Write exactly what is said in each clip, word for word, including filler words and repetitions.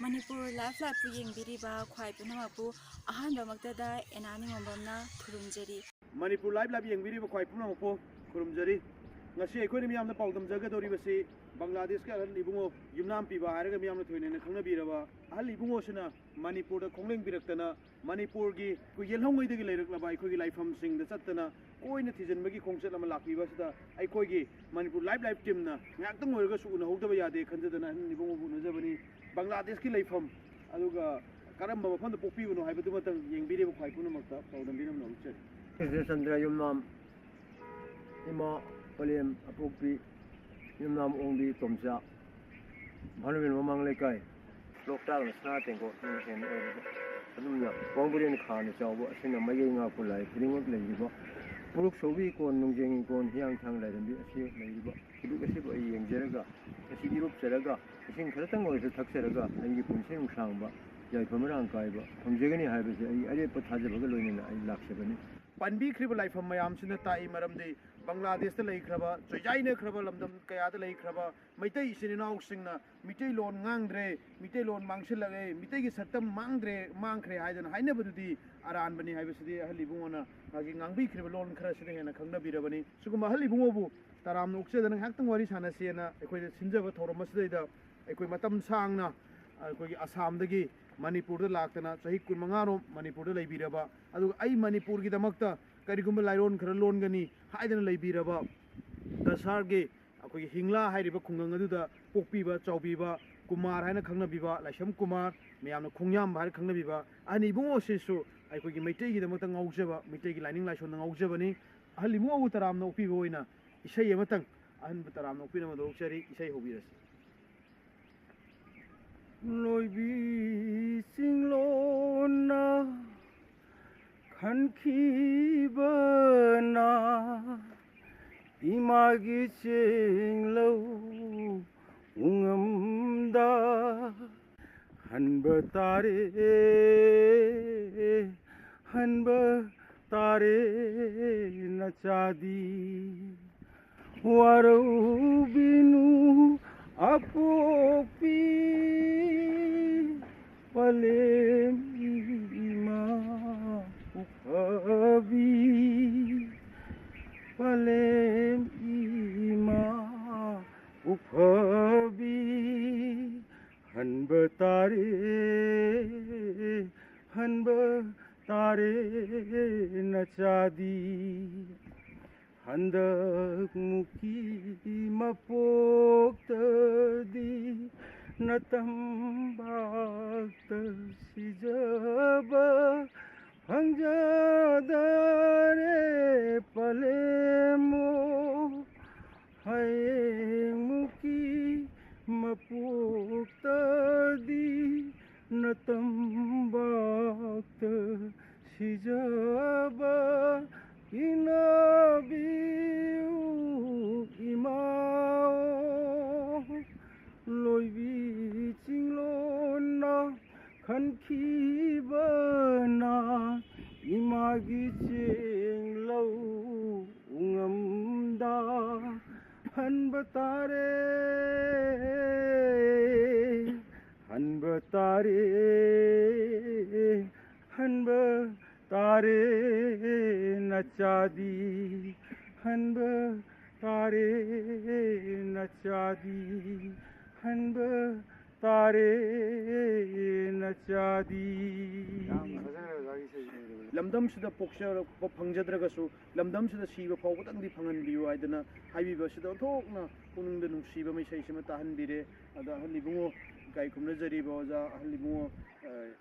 Manipur life ꯂꯥꯏꯐꯄꯨ ꯌꯦꯡꯕꯤꯔꯤꯕ ꯈ꯭ꯋꯥꯏ ꯄꯨꯝꯅꯃꯛꯄꯨ ꯑꯍꯥꯟꯕꯃꯛꯇꯗ ꯑꯦꯅꯥ ꯅꯤꯉꯣꯝꯕꯝꯅ ꯈꯨꯔꯨꯝꯖꯔꯤ꯫ Manipur life life ꯌꯦꯡꯕꯤꯔꯤꯕ ꯈ꯭ꯋꯥꯏ ꯄꯨꯝꯅꯃꯛꯄꯨ ꯈꯨꯔꯨꯝꯖꯔꯤ꯫ ꯉꯁꯤ ꯑꯩꯈꯣꯏꯅ ꯃꯤꯌꯥꯝꯗ ꯄꯥꯎꯗꯝꯖꯒꯗꯧꯔꯤꯕꯁꯤ ꯕꯪꯒ꯭ꯂꯥꯗꯦꯁꯀꯤ ꯑꯍꯜ ꯏꯕꯨꯡꯉꯣ, ꯌꯨꯝꯅꯥꯝ ꯄꯤꯕ ꯍꯥꯏꯔꯒ ꯃꯤꯌꯥꯝꯅ ꯊꯣꯏꯅ ꯈꯪꯅꯕꯤꯔꯕ ꯑꯍꯜ ꯏꯕꯨꯡꯉꯣꯁꯤꯅ ꯃꯅꯤꯄꯨꯔꯗ ꯈꯣꯡꯂꯦꯡꯕꯤꯔꯛꯇꯅ ꯃꯅꯤꯄꯨꯔꯒꯤ ꯑꯩꯈꯣꯏ ꯌꯦꯜꯍꯧꯉꯩꯗꯒꯤ ꯂꯩꯔꯛꯂꯕ ꯑꯩꯈꯣꯏꯒꯤ ꯂꯥꯏꯐꯝꯁꯤꯡꯗ ꯆꯠꯇꯅ ꯀꯣꯏꯅ ꯊꯤꯖꯤꯟꯕꯒꯤ ꯈꯣꯡꯆꯠ ꯑꯃ ꯂꯥꯛꯄꯤꯕ ꯑꯁꯤꯗ ꯑꯩꯈꯣꯏꯒꯤ ꯃꯅꯤꯄꯨꯔ ꯂꯥꯏꯐ ꯂꯥꯏꯐ ꯇꯤꯝꯅ ꯉꯥꯏꯍꯥꯛꯇꯪ ꯑꯣꯏꯔꯒꯁꯨ ꯎꯅꯍꯧꯗꯕ ꯌꯥꯗꯦ ꯈꯟꯖꯗꯅ ꯑꯍꯟ ꯏꯕꯨꯡꯉꯣꯕꯨ ꯎꯅꯖꯕꯅꯤ꯫ ꯕꯪꯒ꯭ꯂꯥꯗꯦꯁꯀꯤ ꯂꯩꯐꯝ ꯑꯗꯨꯒ ꯀꯔꯝꯕ ꯃꯐꯝꯗ ꯄꯣꯛꯄꯤꯕꯅꯣ ꯍꯥꯏꯕꯗꯨꯃꯇꯪ ꯌꯦꯡꯕꯤꯔꯤꯕ ꯈ꯭ꯋꯥꯏ ꯄꯨꯝꯅꯃꯛꯇ ꯄꯥꯎꯗꯝꯕꯤꯅꯕ ꯅꯣꯛꯆꯔꯤ꯫ ꯀ꯭ꯔꯤꯁꯅꯆꯟꯗ꯭ꯔ ꯌꯨꯝꯅꯥꯝ, ꯏꯃꯥ ꯄꯂꯦꯝ ꯑꯄꯣꯛꯄꯤ, ꯌꯨꯝꯅꯥꯝ ꯑꯣꯡꯕꯤ ꯇꯣꯝꯆꯥ, ꯚꯥꯅꯨꯕꯦꯟ ꯃꯃꯥꯡ ꯂꯩꯀꯥꯏ꯫ ꯂꯣꯛꯇꯥꯛꯅ ꯁꯅꯥ ꯇꯦꯡꯀꯣꯠ ꯅꯨꯡꯁꯦꯟ ꯑꯣꯏꯔꯕ, ꯑꯗꯨꯝꯅ ꯋꯥꯡꯕ꯭ꯔꯦꯟ ꯈꯥꯅ ꯆꯥꯎꯕ ꯑꯁꯤꯅ ꯃꯌꯥꯏ ꯉꯥꯛꯄ ꯂꯥꯏ ꯈꯨꯗꯤꯡꯃꯛ ꯂꯩꯔꯤꯕ ꯄꯨꯔꯨꯛ ꯁꯧꯕꯤ ꯀꯣꯟ, ꯅꯣꯡꯖꯦꯡ ꯀꯣꯟ, ꯍꯤꯌꯥꯡꯊꯥꯡ ꯂꯥꯏꯔꯦꯝꯕꯤ ꯑꯁꯤ ꯂꯩꯔꯤꯕ ꯈꯨꯗꯨꯛ ꯑꯁꯤꯕꯨ ꯑꯩ ꯌꯦꯡꯖꯔꯒ, ꯃꯁꯤ ꯏꯔꯨꯞꯆꯔꯒ, ꯏꯁꯤꯡ ꯈꯔꯇꯪ ꯑꯣꯏꯔꯁꯨ ꯊꯛꯆꯔꯒ ꯑꯩꯒꯤ ꯄꯨꯟꯁꯤ ꯅꯨꯡꯁꯥꯡꯕ, ꯌꯥꯏꯐ ꯃꯔꯥꯡ ꯀꯥꯏꯕ ꯐꯪꯖꯒꯅꯤ ꯍꯥꯏꯕꯁꯦ ꯑꯩ ꯑꯔꯦꯞꯄ ꯊꯥꯖꯕꯒ ꯂꯣꯏꯅꯅ ꯑꯩ ꯂꯥꯛꯆꯕꯅꯤ꯫ ꯄꯟꯕꯤꯈ꯭ꯔꯤꯕ ꯂꯥꯏꯐꯝ ꯃꯌꯥꯝꯁꯤꯅ ꯇꯥꯛꯏ ꯃꯔꯝꯗꯤ ꯕꯪꯒ꯭ꯂꯥꯗꯦꯁꯇ ꯂꯩꯈ꯭ꯔꯕ, ꯆꯣꯏꯖꯥꯏꯅꯈ꯭ꯔꯕ ꯂꯝꯗꯝ ꯀꯌꯥꯗ ꯂꯩꯈ꯭ꯔꯕ ꯃꯩꯇꯩ ꯏꯆꯤꯟ ꯏꯅꯥꯎꯁꯤꯡꯅ ꯃꯤꯇꯩꯂꯣꯟ ꯉꯥꯡꯗ꯭ꯔꯦ, ꯃꯤꯇꯩꯂꯣꯟ ꯃꯥꯡꯁꯤꯜꯂꯛꯑꯦ, ꯃꯤꯇꯩꯒꯤ ꯁꯛꯇꯝ ꯃꯥꯡꯗ꯭ꯔꯦ, ꯃꯥꯡꯈ꯭ꯔꯦ ꯍꯥꯏꯗꯅ ꯍꯥꯏꯅꯕꯗꯨꯗꯤ ꯑꯔꯥꯟꯕꯅꯤ ꯍꯥꯏꯕꯁꯤꯗꯤ ꯑꯍꯜ ꯏꯕꯨꯡꯉꯣꯅ ꯃꯥꯒꯤ ꯉꯥꯡꯕꯤꯈ꯭ꯔꯤꯕ ꯂꯣꯟ ꯈꯔꯁꯤꯗ ꯍꯦꯟꯅ ꯈꯪꯅꯕꯤꯔꯕꯅꯤ꯫ ꯁꯤꯒꯨꯝꯕ ꯑꯍꯜ ꯏꯕꯨꯡꯉꯣꯕꯨ ꯇꯔꯥꯝꯅ ꯑꯣꯛꯆꯗꯅ ꯉꯥꯏꯍꯥꯛꯇꯪ ꯋꯥꯔꯤ ꯁꯥꯟꯅꯁꯦꯅ ꯑꯩꯈꯣꯏꯗ ꯁꯤꯟꯖꯕ ꯊꯧꯔꯝ ꯑꯁꯤꯗꯩꯗ ꯑꯩꯈꯣꯏ ꯃꯇꯝ ꯁꯥꯡꯅ ꯑꯩꯈꯣꯏꯒꯤ ꯑꯁꯥꯝꯗꯒꯤ ꯃꯅꯤꯄꯨꯔꯗ ꯂꯥꯛꯇꯅ ꯆꯍꯤ ꯀꯨꯟꯃꯉꯥꯔꯣꯝ ꯃꯅꯤꯄꯨꯔꯗ ꯂꯩꯕꯤꯔꯕ, ꯑꯗꯨꯒ ꯑꯩ ꯃꯅꯤꯄꯨꯔꯒꯤꯗꯃꯛꯇ ꯀꯔꯤꯒꯨꯝꯕ ꯂꯥꯏꯔꯣꯟ ꯈꯔ ꯂꯣꯟꯒꯅꯤ ꯍꯥꯏꯗꯅ ꯂꯩꯕꯤꯔꯕ ꯀꯁꯥꯔꯒꯤ ꯑꯩꯈꯣꯏꯒꯤ ꯍꯤꯡꯂꯥ ꯍꯥꯏꯔꯤꯕ ꯈꯨꯡꯒꯪ ꯑꯗꯨꯗ ꯄꯣꯛꯄꯤꯕ ꯆꯥꯎꯕꯤꯕ ꯀꯨꯃꯥꯔ ꯍꯥꯏꯅ ꯈꯪꯅꯕꯤꯕ, ꯂꯥꯏꯁ꯭ꯔꯝ ꯀꯨꯃꯥꯔ, ꯃꯌꯥꯝꯅ ꯈꯣꯡꯌꯥꯝꯕ ꯍꯥꯏꯅ ꯈꯪꯅꯕꯤꯕ ꯑꯍꯟ ꯏꯕꯨꯡꯉꯣ ꯑꯁꯤꯁꯨ ꯑꯩꯈꯣꯏꯒꯤ ꯃꯩꯇꯩꯒꯤꯗꯃꯛꯇ ꯉꯥꯎꯖꯕ, ꯃꯩꯇꯩꯒꯤ ꯂꯥꯏꯅꯤꯡ ꯂꯥꯏꯁꯣꯟꯗ ꯉꯥꯎꯖꯕꯅꯤ꯫ ꯑꯍꯜ ꯏꯕꯨꯡꯉꯣꯕꯨ ꯇꯔꯥꯝꯅ ꯑꯣꯛꯄꯤꯕ ꯑꯣꯏꯅ ꯏꯁꯩ ꯑꯃꯇꯪ ꯑꯍꯟꯕꯨ ꯇꯔꯥꯝꯅ ꯑꯣꯛꯄꯤꯅꯕ ꯍꯧꯗꯣꯛꯆꯔꯤ꯫ ꯏꯁꯩ ꯍꯧꯕꯤꯔꯁꯤ꯫ ꯂꯣꯏꯕꯤ ꯆꯤꯡꯂꯣꯟꯅ ꯈꯟꯈꯤꯕꯅ ꯏꯃꯥꯒꯤ ꯆꯦꯡꯂꯧ ꯎꯉꯝꯗ ꯍꯟꯕ ꯇꯥꯔꯦ, ꯍꯟꯕ ꯇꯥꯔꯦ ꯅꯆꯥꯗꯤ꯫ ꯋꯥꯔꯧꯕꯤꯅꯨ ꯑꯄꯣꯛꯄꯤ꯫ ꯄꯂꯦꯝ ꯏꯃꯥ ꯎꯐꯕꯤ, ꯄꯂꯦꯝ ꯏꯃꯥ ꯎꯐꯕꯤ, ꯍꯟꯕ ꯇꯥꯔꯦ, ꯍꯟꯕ ꯇꯥꯔꯦ ꯅꯆꯥꯗꯤ꯫ ꯍꯟꯗꯛ ꯃꯨꯛꯀꯤ ꯃꯄꯣꯛꯇꯗꯤ ꯅꯇꯝꯕꯥꯛꯇ ꯁꯤꯖꯕ ꯐꯪꯖꯗꯔꯦ ꯄꯂꯦꯝꯃꯣ꯫ ꯍꯌꯦꯡꯃꯨꯛꯀꯤ ꯃꯄꯣꯛꯇꯗꯤ ꯅꯇꯝꯕꯥꯛꯇ ꯁꯤꯖꯕ ꯏꯟꯅꯕꯤꯌꯨ ꯏꯃꯥ꯫ ꯂꯣꯏꯕꯤ ꯆꯤꯡꯂꯣꯟꯅ ꯈꯟꯈꯤꯕꯅ ꯏꯃꯥꯒꯤ ꯆꯦꯡ ꯂꯧ ꯎꯉꯝꯗ ꯍꯟꯕ ꯇꯥꯔꯦ, ꯍꯟꯕ ꯇꯥꯔꯦ, ꯍꯟꯕ ꯇꯥꯔꯦ ꯅꯆꯥꯗꯤ, ꯍꯟꯕ ꯇꯥꯔꯦ ꯅꯆꯥꯗꯤ, ꯍꯟꯕ ꯇꯥꯔꯦ ꯅꯆꯥꯗꯤ꯫ ꯌꯥꯝ ꯐꯖꯈ꯭ꯔꯦ ꯑꯣꯖꯥꯒꯤ ꯏꯁꯩꯁꯦ꯫ ꯂꯝꯗꯝꯁꯤꯗ ꯄꯣꯛꯆꯔꯛꯄ ꯐꯪꯖꯗ꯭ꯔꯒꯁꯨ ꯂꯝꯗꯝꯁꯤꯗ ꯁꯤꯕ ꯐꯥꯎꯕꯗꯪꯗꯤ ꯐꯪꯍꯟꯕꯤꯌꯨ ꯍꯥꯏꯗꯅ ꯍꯥꯏꯕꯤꯕ ꯑꯁꯤꯗ ꯑꯣꯟꯊꯣꯛꯅ ꯄꯨꯛꯅꯤꯡꯗ ꯅꯨꯡꯁꯤꯕ ꯑꯃ ꯏꯁꯩꯁꯤꯃ ꯇꯥꯍꯟꯕꯤꯔꯦ꯫ ꯑꯗ ꯑꯍꯜ ꯏꯕꯨꯡꯉꯣ, ꯏꯀꯥꯏ ꯈꯨꯝꯅꯖꯔꯤꯕ ꯑꯣꯖꯥ ꯑꯍꯜ ꯏꯕꯨꯡꯉꯣ, ꯑ,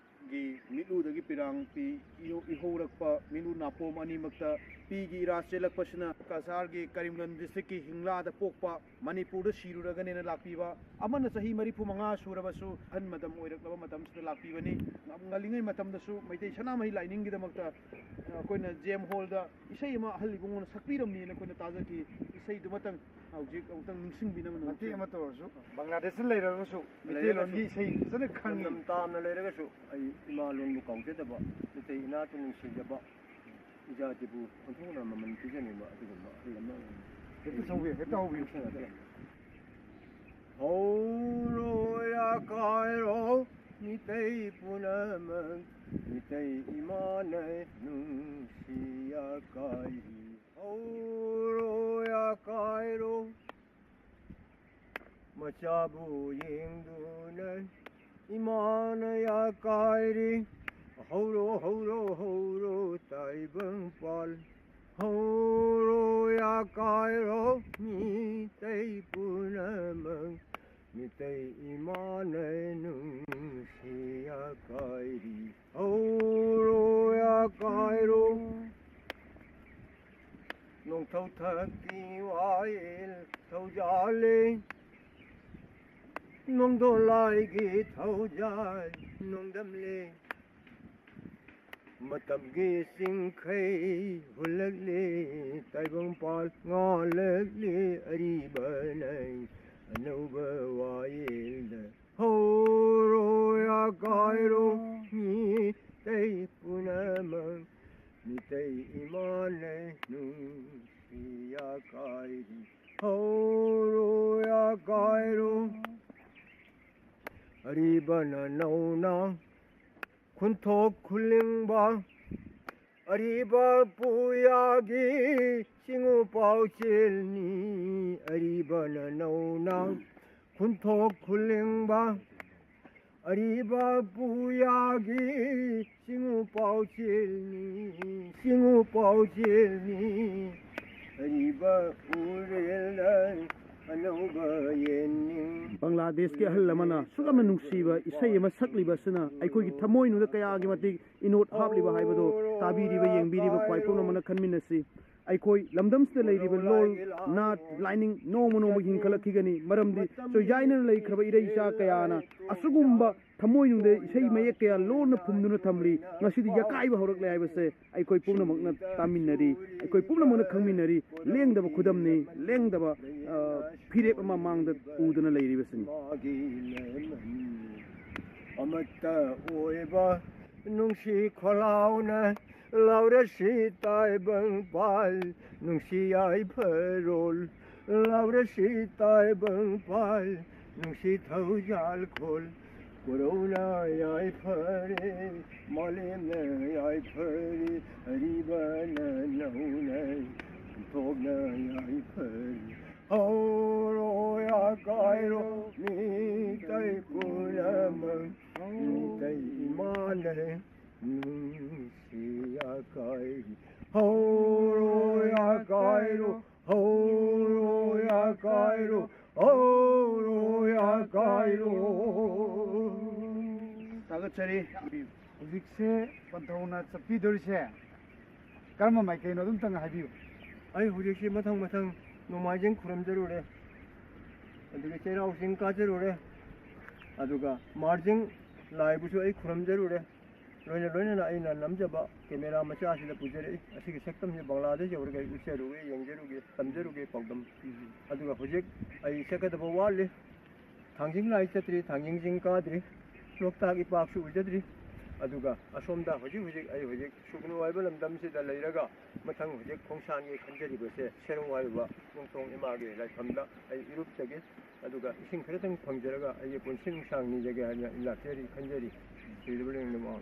ꯒꯤ ꯃꯤꯠꯂꯨꯗꯒꯤ ꯄꯤꯔꯥꯡ ꯄꯤ ꯏꯍꯧ-, ꯏꯍꯧꯔꯛꯄ ꯃꯤꯠꯂꯨ ꯅꯥꯄꯣꯝ ꯑꯅꯤꯃꯛꯇ ꯄꯤꯒꯤ ꯏꯔꯥ ꯆꯦꯜꯂꯛꯄꯁꯤꯅ ꯀꯁꯥꯔꯒꯤ ꯀꯔꯤꯝꯒꯟꯖ ꯗꯤꯁꯇ꯭ꯔꯤꯛꯀꯤ ꯍꯤꯡꯂꯥꯗ ꯄꯣꯛꯄ, ꯃꯅꯤꯄꯨꯔꯗ ꯁꯤꯔꯨꯔꯒꯅꯦꯅ ꯂꯥꯛꯄꯤꯕ, ꯑꯃꯅ ꯆꯍꯤ ꯃꯔꯤꯐꯨ ꯃꯉꯥ ꯁꯨꯔꯕꯁꯨ ꯑꯍꯟ ꯃꯇꯝ ꯑꯣꯏꯔꯛꯂꯕ ꯃꯇꯝꯁꯤꯗ ꯂꯥꯛꯄꯤꯕꯅꯤ꯫ ꯉ-, ꯉꯜꯂꯤꯉꯩ ꯃꯇꯝꯗꯁꯨ ꯃꯩꯇꯩ ꯁꯅꯥꯃꯍꯤ ꯂꯥꯏꯅꯤꯡꯒꯤꯗꯃꯛꯇ, ꯑ, ꯑꯩꯈꯣꯏꯅ ꯖꯦꯝ ꯍꯣꯜꯗ ꯏꯁꯩ ꯑꯃ ꯑꯍꯜ ꯏꯕꯨꯡꯉꯣꯅ ꯁꯛꯄꯤꯔꯝꯃꯤꯅ ꯑꯩꯈꯣꯏꯅ ꯇꯥꯖꯈꯤ꯫ ꯏꯁꯩꯗꯨꯃꯇꯪ ꯍꯧꯖꯤꯛ ꯑꯃꯨꯛꯇꯪ ꯅꯤꯡꯁꯤꯡꯕꯤꯅꯕ ꯃꯇꯦꯛ ꯑꯃ ꯇꯧꯔꯁꯨ, ꯕꯪꯒ꯭ꯂꯥꯗꯦꯁꯇ ꯂꯩꯔꯒꯁꯨ ꯃꯩꯇꯩꯂꯣꯟꯒꯤ ꯏꯁꯩ ꯐꯖꯅ ꯈꯪꯉꯤ꯫ ꯂꯝꯗꯝ ꯇꯥꯝꯅ ꯂꯩꯔꯒꯁꯨ ꯑꯩ ꯏꯃꯥ ꯂꯣꯟꯕꯨ ꯀꯥꯎꯖꯗꯕ, ꯃꯩꯇꯩ ꯏꯅꯥꯠꯄꯨ ꯅꯨꯡꯁꯤꯖꯕ, ꯏꯖꯥꯇꯤꯕꯨ ꯑꯣꯟꯊꯣꯛꯅ ꯃꯃꯜ ꯄꯤꯖꯅꯤꯡꯕ ꯑꯗꯨꯒꯨꯝꯕ ꯑꯍꯜ ꯑꯃ ꯑꯣꯏꯅ ꯍꯦꯛꯇ ꯍꯧꯕꯤꯌꯨ, ꯍꯦꯛꯇ ꯍꯧꯕꯤꯌꯨ꯫ ꯍꯧꯔꯣꯏ ꯑꯀꯥꯏꯔꯣ ꯃꯤꯇꯩ ꯃꯤꯇꯩ ꯄꯨꯝꯅꯃꯛ ꯃꯤꯇꯩ ꯏꯃꯥꯅ ꯅꯨꯡꯁꯤ ꯌꯥꯀꯥꯏꯔꯤ꯫ ꯍꯧꯔꯣ ꯌꯥꯀꯥꯏꯔꯣ, ꯃꯆꯥꯕꯨ ꯌꯦꯡꯗꯨꯅ ꯏꯃꯥꯅ ꯌꯥꯀꯥꯏꯔꯤ꯫ ꯍꯧꯔꯣ, ꯍꯧꯔꯣ, ꯍꯧꯔꯣ, ꯇꯥꯏꯕꯪꯄꯥꯜ꯫ ꯍꯧꯔꯣ ꯌꯥꯀꯥꯏꯔꯣ, ꯃꯤꯇꯩ ꯄꯨꯝꯅꯃꯛ ꯃꯤꯇꯩ ꯏꯃꯥꯅ ꯅꯨꯡꯁꯤ ꯌꯥꯀꯥꯏꯔꯤ꯫ ꯍꯧꯔꯣ ꯌꯥꯀꯥꯏꯔꯣ, ꯅꯣꯡꯊꯧ ꯊꯛꯀꯤ ꯋꯥꯌꯦꯜ ꯊꯧꯖꯥꯜꯂꯤ, ꯅꯣꯡꯗꯣꯂꯥꯏꯒꯤ ꯊꯧꯖꯥꯜ ꯅꯣꯡꯗꯝꯂꯤ꯫ ꯃꯇꯝꯒꯤ ꯆꯤꯡꯈꯩ ꯍꯨꯜꯂꯛꯂꯤ, ꯇꯥꯏꯕꯪꯄꯥꯜ ꯉꯥꯜꯂꯛꯂꯤ, ꯑꯔꯤꯕꯅ ꯑꯅꯧꯕ ꯋꯥꯌꯦꯜꯗ ꯍꯧꯔꯣ ꯌꯥꯀꯥꯏꯔꯣ, ꯃꯤꯇꯩ ꯄꯨꯝꯅꯃꯛ ꯃꯤꯇꯩ ꯏꯃꯥꯅ ꯅꯨꯡꯁꯤ ꯌꯥꯀꯥꯏꯔꯤ꯫ ꯍꯧꯔꯣ ꯌꯥꯀꯥꯏꯔꯣ, ꯑꯔꯤꯕꯅ ꯅꯧꯅ ꯈꯨꯟꯊꯣꯛ ꯈꯨꯜꯂꯤꯡꯕ, ꯑꯔꯤꯕ ꯄꯨꯌꯥꯒꯤ ꯆꯤꯡꯉꯨ ꯄꯥꯎꯆꯦꯜꯅꯤ꯫ ꯑꯔꯤꯕꯅ ꯅꯧꯅ ꯈꯨꯟꯊꯣꯛ ꯈꯨꯜꯂꯤꯡꯕ, ꯑꯔꯤꯕ ꯄꯨꯌꯥꯒꯤ ꯆꯤꯡꯉꯨ ꯄꯥꯎꯆꯦꯜꯅꯤ, ꯆꯤꯡꯉꯨ ꯄꯥꯎꯆꯦꯜꯅꯤ꯫ ꯑꯔꯤꯕ ꯎꯔꯦꯜꯗ ꯑꯅꯧꯕ ꯌꯦꯡꯅꯤꯡ꯫ ꯕꯪꯒ꯭ꯂꯥꯗꯦꯁꯀꯤ ꯑꯍꯜ ꯑꯃꯅ ꯑꯁꯨꯛ ꯌꯥꯝꯅ ꯅꯨꯡꯁꯤꯕ ꯏꯁꯩ ꯑꯃ ꯁꯛꯂꯤꯕ ꯑꯁꯤꯅ ꯑꯩꯈꯣꯏꯒꯤ ꯊꯃꯣꯏꯅꯨꯡꯗ ꯀꯌꯥꯒꯤ ꯃꯇꯤꯛ ꯏꯅꯣꯠ ꯍꯥꯞꯂꯤꯕ ꯍꯥꯏꯕꯗꯨ ꯇꯥꯕꯤꯔꯤꯕ, ꯌꯦꯡꯕꯤꯔꯤꯕ ꯈ꯭ꯋꯥꯏ ꯄꯨꯝꯅꯃꯛꯅ ꯈꯟꯃꯤꯟꯅꯁꯤ꯫ ꯑꯩꯈꯣꯏ ꯂꯝꯗꯝꯁꯤꯗ ꯂꯩꯔꯤꯕ ꯂꯣꯜ, ꯅꯥꯠ, ꯂꯥꯏꯅꯤꯡ ꯅꯣꯡꯃ ꯅꯣꯡꯃꯒꯤ ꯍꯤꯡꯒꯠꯂꯛꯈꯤꯒꯅꯤ꯫ ꯃꯔꯝꯗꯤ ꯆꯣꯏꯌꯥꯏꯅꯅ ꯂꯩꯈ꯭ꯔꯕ ꯏꯔꯩ ꯏꯆꯥ ꯀꯌꯥꯅ ꯑꯁꯤꯒꯨꯝꯕ ꯊꯃꯣꯏꯅꯨꯡꯗ ꯏꯁꯩ ꯃꯌꯦꯛ ꯀꯌꯥ ꯂꯣꯟꯅ ꯐꯨꯝꯗꯨꯅ ꯊꯝꯂꯤ꯫ ꯉꯁꯤꯗꯤ ꯌꯥꯀꯥꯏꯕ ꯍꯧꯔꯛꯂꯦ ꯍꯥꯏꯕꯁꯦ ꯑꯩꯈꯣꯏ ꯄꯨꯝꯅꯃꯛꯅ ꯇꯥꯃꯤꯟꯅꯔꯤ, ꯑꯩꯈꯣꯏ ꯄꯨꯝꯅꯃꯛꯅ ꯈꯪꯃꯤꯟꯅꯔꯤ꯫ ꯂꯦꯡꯗꯕ ꯈꯨꯗꯝꯅꯤ, ꯂꯦꯡꯗꯕ, ꯑ, ꯐꯤꯔꯦꯞ ꯑꯃ ꯃꯥꯡꯗ ꯎꯗꯨꯅ ꯂꯩꯔꯤꯕꯁꯤꯅꯤ꯫ ꯑꯃꯠꯇ ꯑꯣꯏꯕ ꯅꯨꯡꯁꯤ ꯈꯣꯜꯂꯥꯎꯅ ꯂꯥꯎꯔꯁꯤ ꯇꯥꯏꯕꯪꯄꯥꯜ, ꯅꯨꯡꯁꯤ ꯌꯥꯏꯐꯔꯣꯜ ꯂꯥꯎꯔꯁꯤ ꯇꯥꯏꯕꯪꯄꯥꯜ, ꯅꯨꯡꯁꯤ ꯊꯧꯖꯥꯜ ꯈꯣꯜ꯫ ꯀꯣꯔꯧꯅ ꯌꯥꯏꯐꯔꯦ, ꯃꯥꯂꯦꯝꯅ ꯌꯥꯏꯐꯔꯦ, ꯑꯔꯤꯕꯅ ꯅꯧꯅ ꯏꯟꯊꯣꯛꯅ ꯌꯥꯏꯐꯔꯦ꯫ ꯍꯧꯔꯣ ꯌꯥꯀꯥꯏꯔꯣ ꯃꯤꯇꯩ ꯄꯨꯝꯅꯃꯛ, ꯃꯤꯇꯩ ꯏꯃꯥꯅ ꯅꯨꯡꯁꯤ ꯌꯥꯀꯥꯏꯔꯤ꯫ ꯍꯧꯔꯣ ꯌꯥꯀꯥꯏꯔꯣ, ꯍꯧꯔꯣ ꯌꯥꯀꯥꯏꯔꯣ, ꯍꯧꯔꯣ ꯌꯥꯀꯥꯏꯔꯣ꯫ ꯊꯥꯒꯠꯆꯔꯤ꯫ ꯍꯧꯖꯤꯛꯁꯦ ꯄꯟꯊꯧꯅ ꯆꯠꯄꯤꯗꯣꯔꯤꯁꯦ ꯀꯔꯝꯕ ꯃꯥꯏꯀꯩꯅꯣ? ꯑꯗꯨꯝꯇꯪ ꯍꯥꯏꯕꯤꯌꯨ꯫ ꯑꯩ ꯍꯧꯖꯤꯛꯁꯤ ꯃꯊꯪ ꯃꯊꯪ ꯅꯣꯡꯃꯥꯏꯖꯤꯡ ꯈꯨꯔꯨꯝꯖꯔꯨꯔꯦ, ꯑꯗꯨꯒ ꯆꯩꯔꯥꯎ ꯆꯤꯡ ꯀꯥꯖꯔꯨꯔꯦ, ꯑꯗꯨꯒ ꯃꯥꯔꯖꯤꯡ ꯂꯥꯏꯕꯨꯁꯨ ꯑꯩ ꯈꯨꯔꯨꯝꯖꯔꯨꯔꯦ꯫ ꯂꯣꯏꯅ ꯂꯣꯏꯅꯅ ꯑꯩꯅ ꯅꯝꯖꯕ ꯀꯦꯃꯦꯔꯥ ꯃꯆꯥ ꯑꯁꯤꯗ ꯄꯨꯖꯔꯛꯏ꯫ ꯑꯁꯤꯒꯤ ꯁꯛꯇꯝꯁꯤ ꯕꯪꯒ꯭ꯂꯥꯗ ꯌꯧꯔꯒ ꯑꯩ ꯎꯠꯆꯔꯨꯒꯦ, ꯌꯦꯡꯖꯔꯨꯒꯦ, ꯇꯝꯖꯔꯨꯒꯦ ꯄꯥꯎꯗꯝ꯫ ꯎꯝ꯫ ꯑꯗꯨꯒ ꯍꯧꯖꯤꯛ ꯑꯩ ꯆꯠꯀꯗꯕ ꯋꯥꯠꯂꯤ꯫ ꯊꯥꯡꯖꯤꯡ ꯂꯥꯏ ꯆꯠꯇ꯭ꯔꯤ, ꯊꯥꯡꯖꯤꯡ ꯆꯤꯡ ꯀꯥꯗ꯭ꯔꯤ, ꯂꯣꯛꯇꯥꯛ ꯏꯄꯥꯛꯁꯨ ꯎꯖꯗ꯭ꯔꯤ꯫ ꯑꯗꯨꯒ ꯑꯁꯣꯝꯗ ꯍꯧꯖꯤꯛ ꯍꯧꯖꯤꯛ ꯑꯩ ꯍꯧꯖꯤꯛ ꯁꯨꯒꯅꯨ ꯍꯥꯏꯕ ꯂꯝꯗꯝꯁꯤꯗ ꯂꯩꯔꯒ ꯃꯊꯪ ꯍꯧꯖꯤꯛ ꯈꯣꯡꯁꯥꯟꯒꯦ ꯈꯟꯖꯔꯤꯕꯁꯦ ꯁꯦꯔꯧ ꯍꯥꯏꯔꯤꯕ ꯅꯣꯡꯊꯣꯡ ꯏꯃꯥꯒꯤ ꯂꯥꯏꯐꯝꯗ ꯑꯩ ꯏꯔꯨꯞꯆꯒꯦ꯫ ꯑꯗꯨꯒ ꯏꯁꯤꯡ ꯈꯔꯇꯪ ꯐꯪꯖꯔꯒ ꯑꯩꯒꯤ ꯄꯨꯟꯁꯤ ꯅꯨꯡꯁꯥꯡ ꯅꯤꯖꯒꯦ ꯍꯥꯏꯅ ꯂꯥꯛꯆꯔꯤ, ꯈꯟꯖꯔꯤ꯫ ꯁꯤꯗꯕ ꯂꯦꯡꯗꯕ